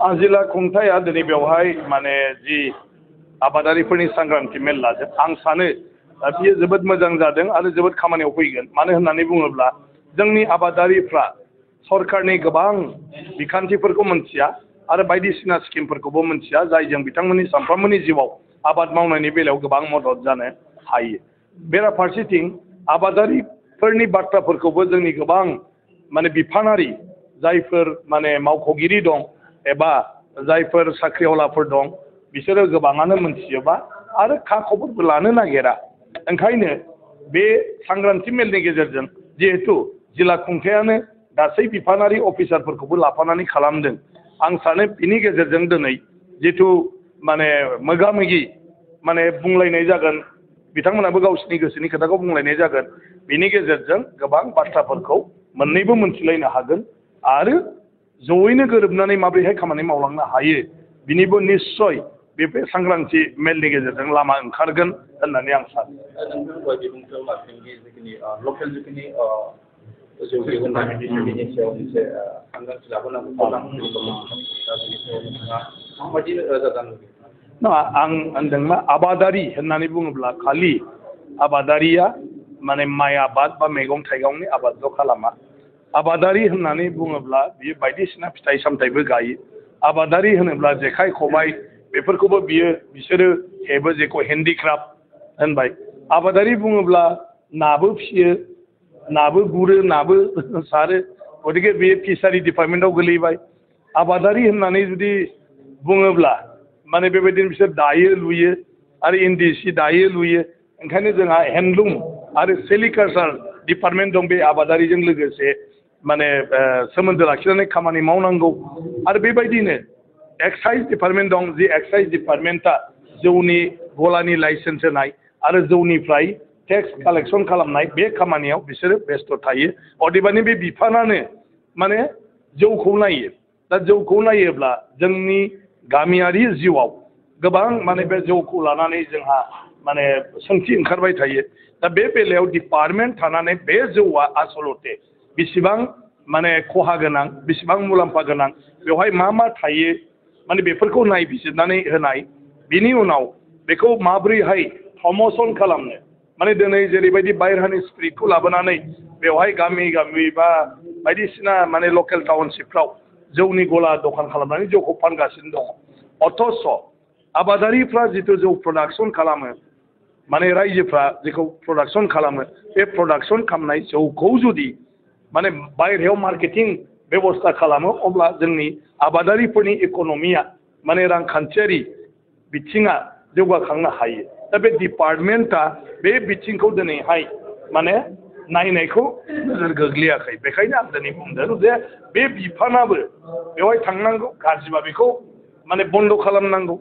जिल्ला खुंथाया दिनै बेवहाय माने जि आबादारिफोरनि सांग्रांथि मेल लादों आं सानो बियो जोबोद मोजां जादों आरो जोबोद खामानियाव फैगोन मानो होननानै बुङोब्ला जोंनि आबादारिफ्रा सरकारनि गोबां बिखान्थिफोरखौ मोनथिया आरो बायदिसिना स्किमफोरखौबो मोनथिया जायजों बिथांमोननि सानफ्रोमबोनि जिउआव आबाद मावनायनि बेलायाव गोबां मदद जानो हायो बेराफारसेथिं आबादारिफोरनि बाथ्राफोरखौबो जोंनि गोबां माने बिफानारि जायफोर माने मावख'गिरि दं एबा जायफोर साख्रिआवलाफोर दं बिसोरो गोबाङानो मोनथिजोबा आरो खा खबरबो लानो नागिरा ओंखायनो बे सांग्रांथि मेलनि गेजेरजों जिहेथु जिल्ला खुंथायानो गासै बिफानारि अफिसारफोरखौबो लाफानानै खालामदों आं सानो बिनि गेजेरजों दिनै जिथु माने मोगा-मोगि माने बुंलायनाय जागोन बिथांमोनाबो गावसिनि गोसोनि खोथाखौ बुंलायनाय जागोन बिनि गेजेरजों गोबां बाथ्राफोरखौ मोननैबो मोनथिलायनो हागोन आरो जयैनो गोरोबनानै माबोरैहाय खामानि मावलांनो हायो बिनिबो निस्सय बे सांग्रांथि मेलनि गेजेरजों लामा ओंखारगोन होननानै आं सानो आं होनदों मा आबादारि होननानै बुङोब्ला खालि आबादारिया माने माइ आबाद बा मैगं थाइगंनि आबादल' खालामा आबादारि होननानै बुङोब्ला बियो बायदिसिना फिथाइ सामथाइबो गायो आबादारि होनोब्ला जेखाइ खबाइ बेफोरखौबो बिसोरो हेबो जेखौ हेन्डिक्राफ्ट होनबाय आबादारि बुङोब्ला नाबो फियो नाबो गुरो नाबो सारो गतिके बेयो फिसारि डिपार्टमेन्टआव गोलैबाय आबादारि होननानै जुदि बुङोब्ला माने बेबायदिनो बिसोर दायो लुयो आरो इन्दि सि दायो लुयो ओंखायनो जोंहा हेन्डलुम आरो सेरिकालचार डिपार्टमेन्ट दं बे आबादारिजों लोगोसे माने सोमोन्दो लाखिनानै खामानि मावनांगौ आरो बेबायदिनो एक्साइज डिपार्टमेन्ट दं जि एक्साइज डिपार्टमेन्टआ जौनि गलानि लाइसेन्स होनाय आरो जौनिफ्राय टेक्स कालेक्सन खालामनाय बे खामानियाव बिसोरो बेस्थ' थायो अदेबानि बे बिफानानो माने जौखौ नायो दा जौखौ नायोब्ला जोंनि गामियारि जिउआव गोबां माने बे जौखौ लानानै जोंहा माने सोंथि ओंखारबाय थायो दा बे बेलायाव डिपार्टमेन्ट थानानै बे जौआ आसलते बेसेबां माने खहा गोनां बेसेबां मुलाम्फा गोनां बेवहाय मा मा थायो माने बेफोरखौ नायबिजिरनानै होनाय बिनि उनाव बेखौ माबोरैहाय प्रमसन खालामनो माने दिनै जेरैबायदि बाहेरानि स्पिरिटखौ लाबोनानै बेवहाय गामि गामि बा बायदिसिना माने लकेल टाउनशिपफ्राव जौनि गला दखान खालामनानै जौखौ फानगासिनो दङ अथ'स' आबादारिफ्रा जिथु जौ प्रडाक्सन खालामो माने रायजोफ्रा जेखौ प्रडाक्सन खालामो बे प्रडाक्सन खालामनाय जौखौ जुदि माने बायहेरायाव मार्केटिं बेबस्था खालामो अब्ला जोंनि आबादारिफोरनि इक'नमिया माने रांखान्थियारि बिथिङा जौगाखांनो हायो दा बे डिपार्टमेन्टआ बे बिथिंखौ दिनैहाय माने नायनायखौ नोजोर गोग्लैयाखै बेखायनो आं दिनै बुंदों जे बे बिफानाबो बेवहाय थांनांगौ गाज्रिबा बेखौ माने बन्द' खालामनांगौ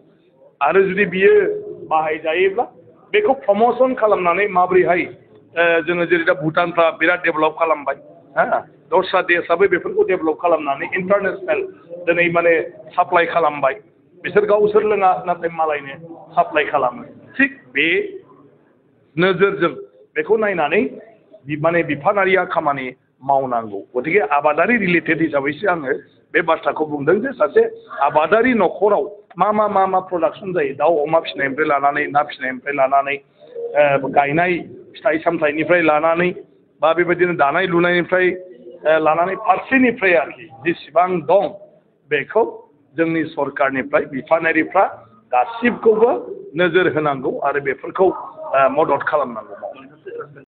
आरो जुदि बियो बाहायजायोब्ला बेखौ प्रमसन खालामनानै माबोरैहाय जोङो जेरै दा भुटानफ्रा बिराद डेभेलप खालामबाय दस्रा देशआबो बेफोरखौ डेभेलप खालामनानै इन्टारनेसनेल दिनै माने साप्लाइ खालामबाय बिसोर गावसोर लोङा नाथाय मालायनो साप्लाइ खालामो थिग बे नोजोरजों बेखौ नायनानै माने बिफानारिया खामानि मावनांगौ गतिके आबादारि रिलेटेड हिसाबैसो आङो बे बाथ्राखौ बुंदों जे सासे आबादारि न'खराव मा प्रडाक्सन जायो दाउ अमा फिसिनायनिफ्राय लानानै ना फिसिनायनिफ्राय लानानै गायनाय फिथाइ सामथाइनिफ्राय लानानै बा बेबायदिनो दानाय लुनायनिफ्राय लानानै फारसेनिफ्राय आरोखि जेसेबां दं बेखौ जोंनि सरकारनिफ्राय बिफानारिफ्रा गासिबखौबो नोजोर होनांगौ आरो बेफोरखौ मदद खालामनांगौ